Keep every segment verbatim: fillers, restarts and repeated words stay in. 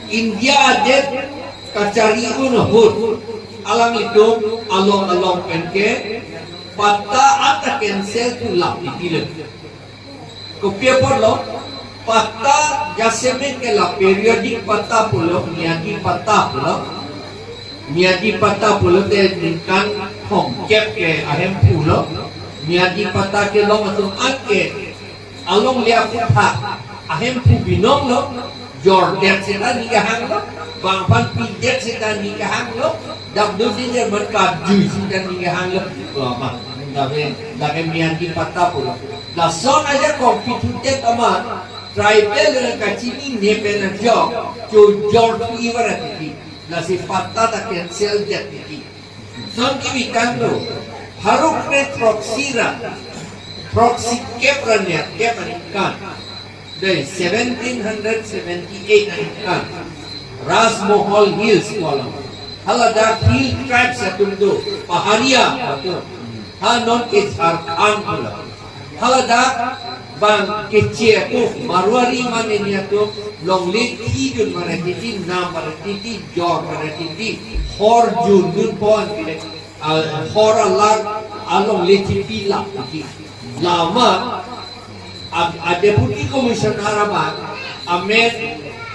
India adet kachari-un ahut alanglitum along along penke patta anta cancel thu lap titi lo. Kopi apotlo? Patta jasemet ke la periodic patta pulo, miyadi patta pulo. Miyadi patta pulote ningkan thomkep ke ahemphu lo. Miyadi patta kelong atum anke alongle aphuthak ahemphu binong lo. Jordet seta ningkehang lo, bang aphan pidet seta ningkehang lo, dapdun di German karjui seta ningkehang lo. Wah, ma, dame, dame miyadi patta pulo. Lason ajakong pithudet amat, tribal kachinine pen ajok, chojor thu ivar titi. Lasi patta ta cancel det titi. Son kimi kanglo, pharo kre throksi ra, throksi kep ra niat kep aningkan. Dei, seventeen hundred seventy-eight aningkan. Rajmahal Hills ko alam. Haladak hill tribes atum do, paharia atum. Ha non ke Jharkhand ko alam. Haladak bang keche atum, Marwari mane ni atum, longle thidun mane titi, nam mane titi, jor mane titi, hor jundun pon ke, ah, hor alar alongle chipi lap titi. Lama, a, a Deputy Commissioner abang, amen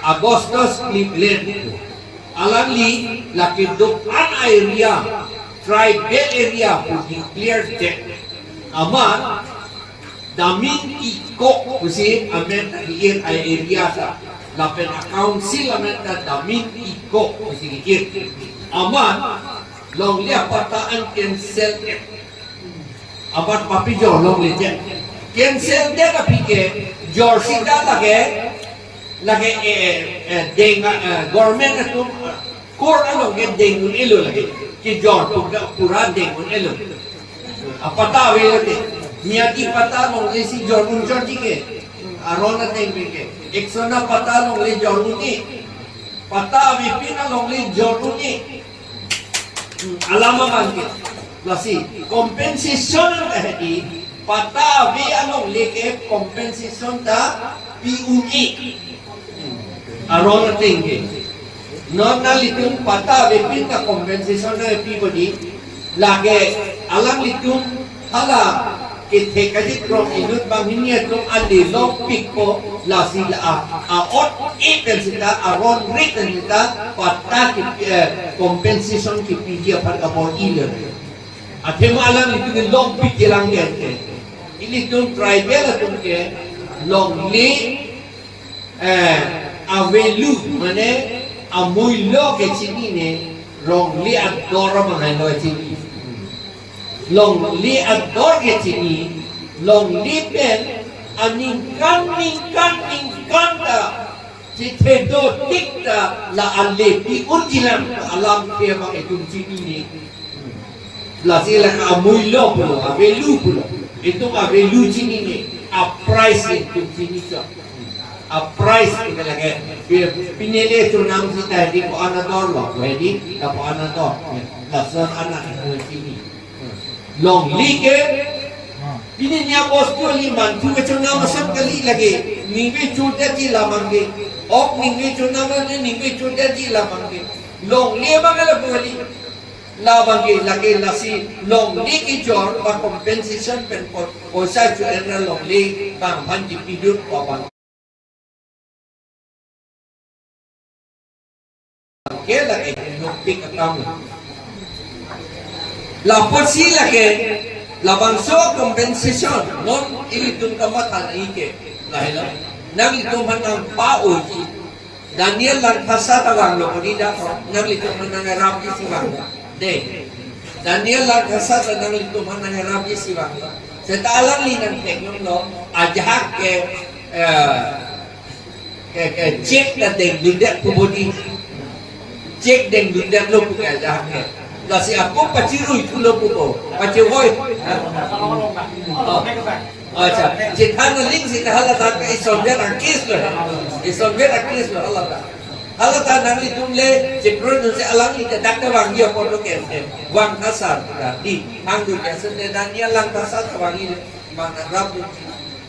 Augustus Cleveland. Alangli lake do-an area, tribal area pu declare det. Amat Damin Kikok pusi amen ta ke-ir a-area ta. Lapen a-council amen ta Damin Kikok pusi ke-ir. Amat longle apatta an cancel det. Amat papi jor longle det. Cancel det aphi ke jor seta lake, lake, eh, eh, deng, eh, government atum court along ke deng un-elo lake. Kejor pu ke pura deng un-elo. Apatta ave lake. Miyadi patta alongle si jor un jorji ke. Aron ateng pen ke. Ek sona patta alongle jor un-e. Patta avepin alongle jor un-e. Hmm, alam abang ke. Lasi, compensation ta hedi, patta ave alongle ke compensation ta pi un-e. Aron ateng ke. Non nanglitum patta avepin ta compensation ta pi bodi. Lake alanglitum hala kethek kachikron inut banghini atum ale longpikpo, lasi la a, a-ot e pen seta, aron rit pen seta, patta ke, eh, compensation kepiji aphan kabor-ilo. Athema alanglitum ke longpik kelang ke. Ilitum tribal atum ke longle, eh, a-value, mane amullo ke chinine, longle ador abang helo chini. Longle ador ke chini, longle pen aningkan, ningkan, ningkan ta chithedo tik ta la ale pi unji lang alam ke abang itum chinine. Lasi la amullo pulo, a-value pulo. Itum a-value chinine, a-price itum chini chot. A-price kita lake. Pi-, pine le chonam seta hedi ko-an ador lo, ko hedi, ta ko-an ador. Lason anak itu chini. Longle ke, pine niya bostu ali manthu kechonam asam kali lake. Ningve chodetji labang ke. Ok ningve chonam ne ningve chodetji labang ke. Longle abang ala bali. Labang ke lake lasi longle kejor ba compensation pen po-, poisa cho-en ra longle bang aphan kepidun ko abang. Ke lake nokpik akam. Lapusi lake labangso compensation non ilitum kamatha nangji ke. Lahelo. Nanglitum aphan nangpa-oji. Daniel Langthasa ta vanglo, poni da ko, nanglitum aphan nangrapji si vang. Dei. Daniel Langthasa ta nanglitum aphan nangrapji si vang. Seta alangli nangtheklonglo, ajahak ke, eh, ke, ke check ta dengdundet pu bodi. Check dengdundetlo pu ke ajahak ke. Lasi ako pachirui thulo pu ko. Pachirui. Ha? Oh. Acha, chethan aling si ta hala ta ke isondet a-case lo. Isondet a-case lo hala ta. Hala ta nanglitum le chikron si alangli ta dak ta vangji apot lo ke. Vang asar ta di. Hangdun ya sen le Daniel Langthasa ta vangji le. Bang nangrap dun.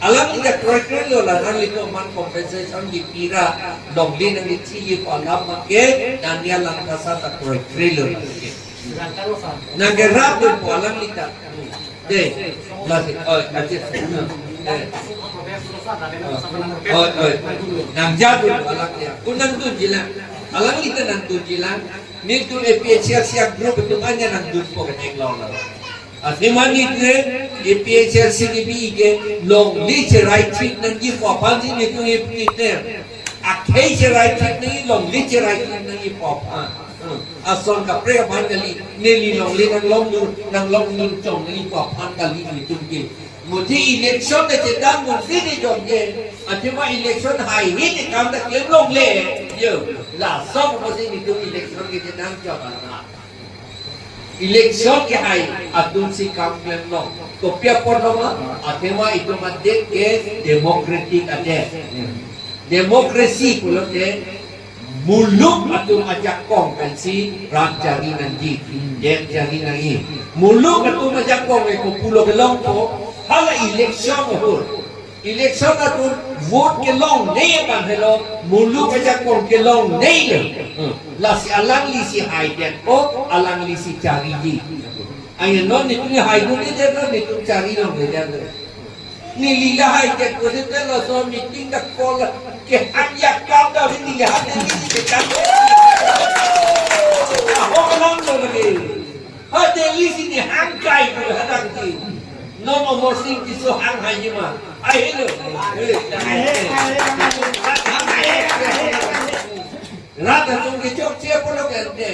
Alanglita kroikre lo la, nanglitum aphan compensation kipi ra longle nangkethiji pu alam abangke Daniel Langthasa ta kroikre lo la. Nangkerapdun pu alanglita. De, lasi, oi, aje. Eh. Oi, oi. Nangjadun pu alanglita. Ko nangdunji lang. Alanglita nangdunji lang. Netum A P H L C a-group atum anya nangdunpo ke theklong lo. Athema netum A P H L C kipi ke longle cherai thik nangji pu aphansi netum ipniter. Akhei cherai thik nangji, longle cherai thik nangji pu aphan. Hmm. Ason kaprek aphan kali, neli longle nanglongdun, nanglongdun chong nangji pu aphan kali netum ke. Modi election ta chethan modi ni jong ke. Athema election haihe ni kam ta klem longle. Yo, laso apotsi netum election kechethan chot alam. Election kehai atumsi kam klem long. Kopi apot lo ma, athema itum adet ke democratic adet. Democracy pulote muluk atum ajakong pensi rat jari nangji, det jari nangji. Muluk atum ajakong e kopulo kelongpo, hala election ahut. Election atum vote kelongne abang helo, muluk ajakong kelongne lo. Hmm. Lasi alanglisi haidetpo, alanglisi jariji. Ayo non netum haidundedet lo, netum jari longledet lo. Neli lahai ke kosite laso meeting ta call ke hanya kam ta neli lahai ke neli ke kam. Ahok lang lo lagi. Ha Delhi si ni hang kai ko hadang ki. Non Amarsing Tisso hang hai ma. Ai hello. Rat atum kechokche pulo ke ante.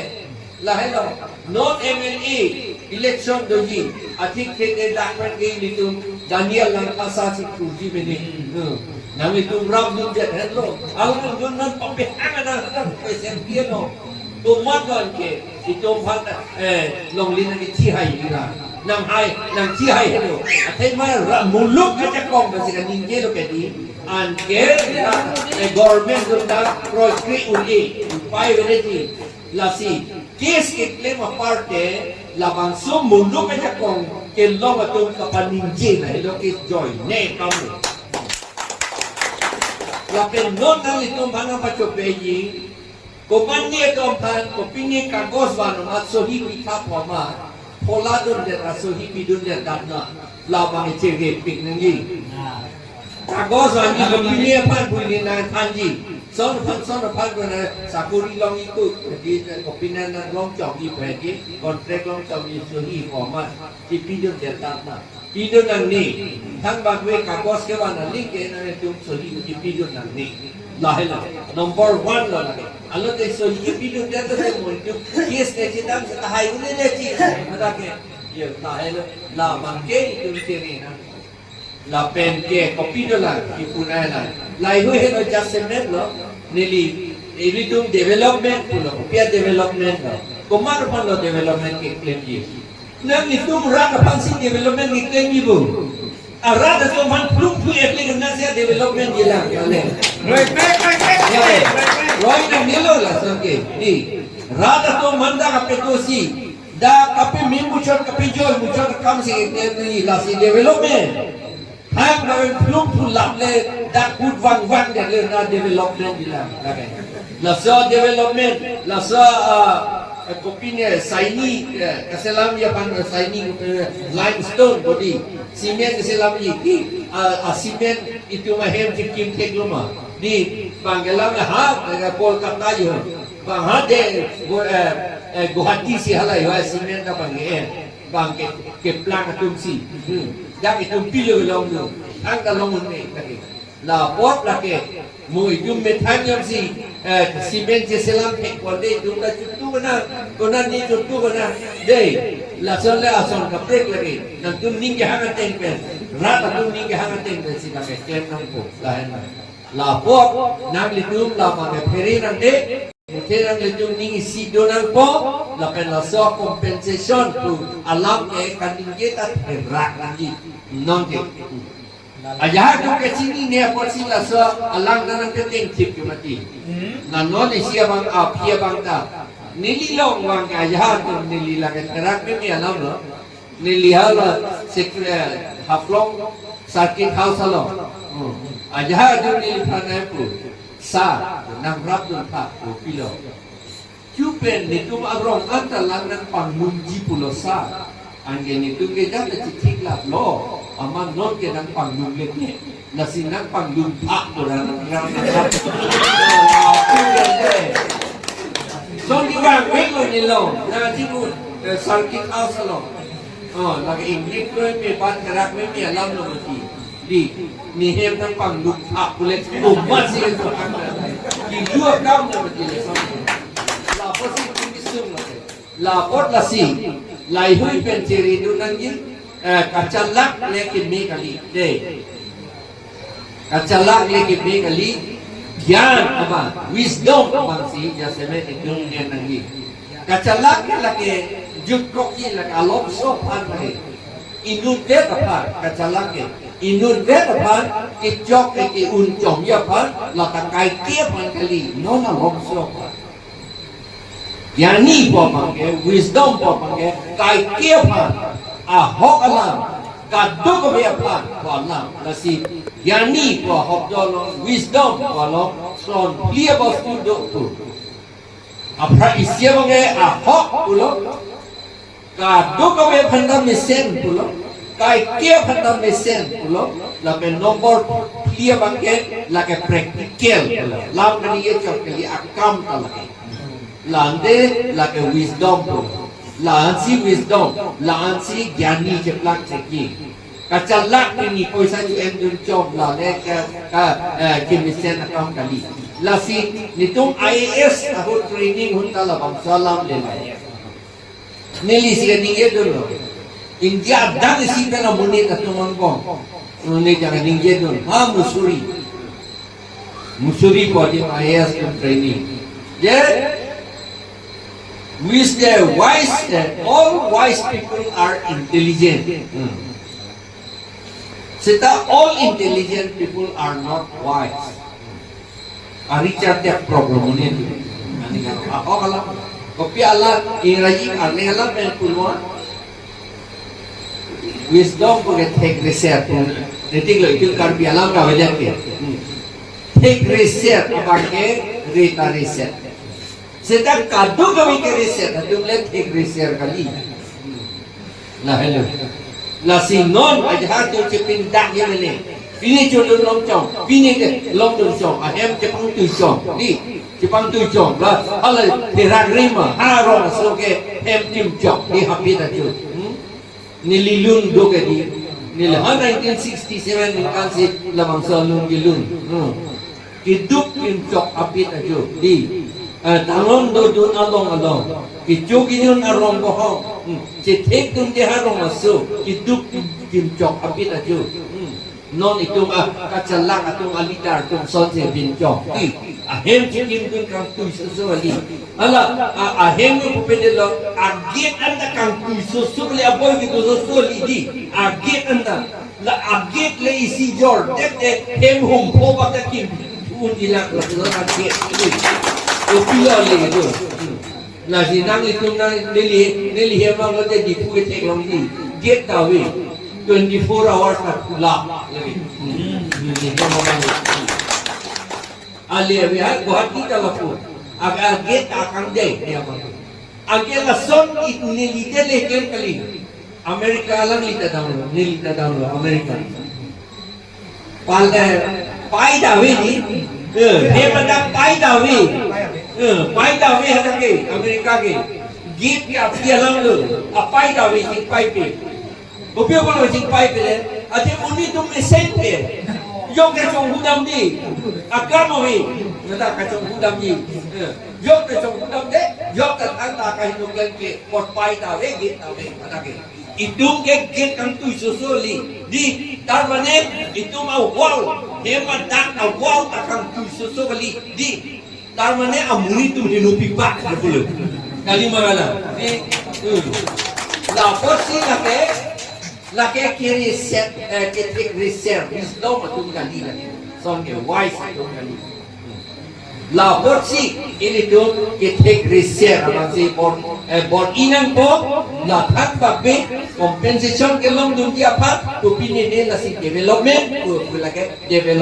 Lahelo, non M L A election doji, athik thede dak pen ke ilitum Daniel Langthasa si kurji bene. Hmm. Nanglitum rapdundet henlo. Alanglidun non pambehang anak anak present dia lo. Tomat wan ke, itum aphan, eh, longle nangkethihai ira. Nanghai, nangthihai helo. Athema ra muluk ajakong basi kaningje lo ke di. Anke, eh, government atum ta kroikre un-e, upai aveji. Lasi, case keklem aparte, labangso muluk ajakong kelong atum kapaningje na, helo case joine kamo. Lapen non nanglitum aphan nangpachopeji, komatne atum aphan, kopine kagos van amat sohi pitha poma, phola dundet ra sohi pidundet dan na, labang cherepik nangji. Kagos vanji kopine aphan pu ili nangthanji. Son aphan, son aphan pu na sakori long ikut. Di kopine nanglong chokji pu di contract long chokji sohi poma. Di pidundet dan na. Pidun nangne. Thangbak ve kagos kevan aling ke nanglitum sohi di pidun nangne. Lahelo. Number one lo lake. Alote sohi pidundet ta mo itum case kechethan seta hai un-eji. Mata ke. Ye, lahelo. Labang ke itum chere nang. Lapen ke kopi dolang, kipunai lang. Lahai hui heno jasemet lo, neli, ilitum development pulo, kopi a-development lo. Komat aphan lo development keklemji? Nanglitum rat aphansi development keklemji bo. Arat atum aphan plum phu ekle kena sia development jilang, kale. Roi pek, roi pek, ya, roi pek. Roi nangnelo lason ke. Di, rat atum aphan ta kapetosi. Dak kape mim muchot kape joi muchot kam si ne ni lasi development. Hak na plum phu laple dak kut vang vang de le na development jilang. Lake. Laso development, laso, ah, eh, kopine saini, eh, kaselamji aphan, eh, saini, eh, limestone bodi, cement kaselamji, ah, ah, cement itum ahem chikim thek lo ma. Di bang kelang ha, eh, Kolkata jo. Bang ha de, Gu-, eh, eh, Guwahati si halahai cement abang ke, eh, bang ke, keplang atum si. Hmm. Dak itum pilo longdun. Thang ta long un-e lake. Lapot lake. Mo itum methang jongsi, eh, cement cheselam thek konde itum ta chutu kena, kona ni chutu kena. Dei, lason le ason kaprek lake. Nangtum ning kehang ateng pen. Rat atum ning kehang ateng pen si bang ke klem nangpo. Lahen. Lapot nanglitum labang ke phere nangde. Mungkin nanglitum ning isi do nangpo, lapen laso compensation pu alam ke kaningje ta therak nangji. Non ke. Ajahak atum kachinine apotsi laso alang ta nangketeng thip ke mati. Hmm. Na non isi abang aphi abang ta. Neli long vang ke ajahak atum neli lake therak meme alam lo. Neli hala sek-, eh, Haflong Circuit House along. Hmm. Ajahak adunneliphan nangpu. Sir, nangrapdun tha, kopilo. Chu pen netum arong anta lang nangpanglumji pulo sir. Anke netum ke jat chithi klaplo. Amat non ke nangpanglumle ke. Lasi nangpanglum tha pu ra nangrap nangrap. Lapu ke de. Song kevang vek lo neli along. Nangji pu, eh, Circuit House along. Oh, lake ingnik lo me, bat kerak me, me alam lo mati. Dei, ne hem nangpanglum tha pule, oh, masih itu. Di dua kam lo mati le song. Lapu si tinggi sum lo. Lapu lasi, laheihui pen chiri dun nangji, eh, kachalak le keme kali. Dei. Kachalak le keme kali, gyan abang, wisdom abang si, jasemet itum nangji. Kachalak ke lake jutkokji lake alomso aphan lake. Inutvet aphan, kachalak ke. Inutvet aphan, kechok ke ke-un chomji aphan, lata kaike aphan kali, non alomso aphan. Gyani pu abang ke, wisdom pu abang ke, kaike aphan, ahok alam, kadokave aphan pu alam. Lasi, gyani pu ahok do along, wisdom pu along, son phli abostu do pu. Aphrang isi abang ke, ahok pulo, kadokave aphan ta mesen pulo, kaike aphan ta mesen pulo, lapen nombor phli abang ke, lake practical pulo. Lam kali ye chok kali akam ta lake. La-ante lake wisdom pu. La-ansi wisdom, la-ansi gyani cheplak chekji. Kachalak pini poisa chu-en dun chom la le ka, ka, eh, kemesen akam kali. Lasi netum I A S ahut training ahut ta labangso alam le la. Neli si kaningje dunlo. India adang isi pen amonit atum angbong. Neli jang ningje dun. Ha Mussoorie. Mussoorie pu adim I A S atum training. Je, with the wise, eh, all wise people are intelligent. Hmm. Seta all intelligent people are not wise. Ari chartiak problem ini tu. Ani kan, ah, oh, kalau kopi ala Ingraji arni ala pen pulwa. Wisdom pu ke thek reser pu. Netik lo itu Karbi alam ka wajan ke. Hmm. Thek reser abang ke reta reser. Seta kadokave ke reser, atum le thek reser kali. Lahelo. Lasi non ajahak atum chepindak ye mene. Pini chodun longchong, pini ke longdun chong, ahem chepangtui chong. Dei, chepangtui chong. La, hala therak rima, ha rong aso ke hem chim chong. Dei hapit ajo. Hmm? Neli lun do ke dei. Neli ha nineteen sixty-seven ningkan si labangso alun kelun. Hmm. Keduk kemchok apit ajo. Dei. Eh, tanglong dodun along along. Kecho kejun arong bohong. Hmm. Chethek dunde ha rong aso. Keduk kemchok apit ajo. Hmm. Non itum a, kachalak atum a leader atum sonsi pinchok. Dei. Ahem chikim dun kangtui soso kali. Hala, a, ahem nung pupedelo, agate anta kangtui soso kali, aboi kedo soso kali dei. Agate anta. La agate le isi jor, det te hem hum pho bak ta kim un ilak la lo agate. Kopilo le do. Lasi nanglitum nang neli, neli hem abang lote Diphu ketheklong dei. Gate ta ave. Twenty-four hours ta khula. Neli hem abang. Ale ave ha Guwahati ta lapu. Aga gate akam dei, dia abang. Anke lason ik neli te le ken kali. America alangli ta damlo, neli ta damlo, America. Pal, eh, pai ta ave dei. Eh, he pada pai ta ave. Eh, pai ta ave hadak ke, America ke. Gate ke api alanglo, apai ta ave, chingpaipe. Kopi apotlo chingpaipe le, ante monit atum mesen ke. Yok kachonghu dam dei. Akam ave. Nata kachonghu dam dei. Eh, yok kachonghu dam dei. Yok ta than ta kaheno klem ke. Apot pai ta ave, gate ta ave. Mata ke. Itum ke gate kangtui soso kali. Dei, tar mane itum a-wall. Hem adak a-wall ta kangtui soso kali. Dei. Tar mane amonit atum henopi pak, pulo. Kali ma hala. Dei, hmm. Lapusi lake, lake kereser, eh, kethek reser, wisdom atum kali lake. Son ke wise atum kali. Hmm. La apotsi ilitum kethek reser abangsi bor, eh, bor-i nangpo, la thangbak be compensation kelongdunji aphan, to pini de lasi development, to lake development.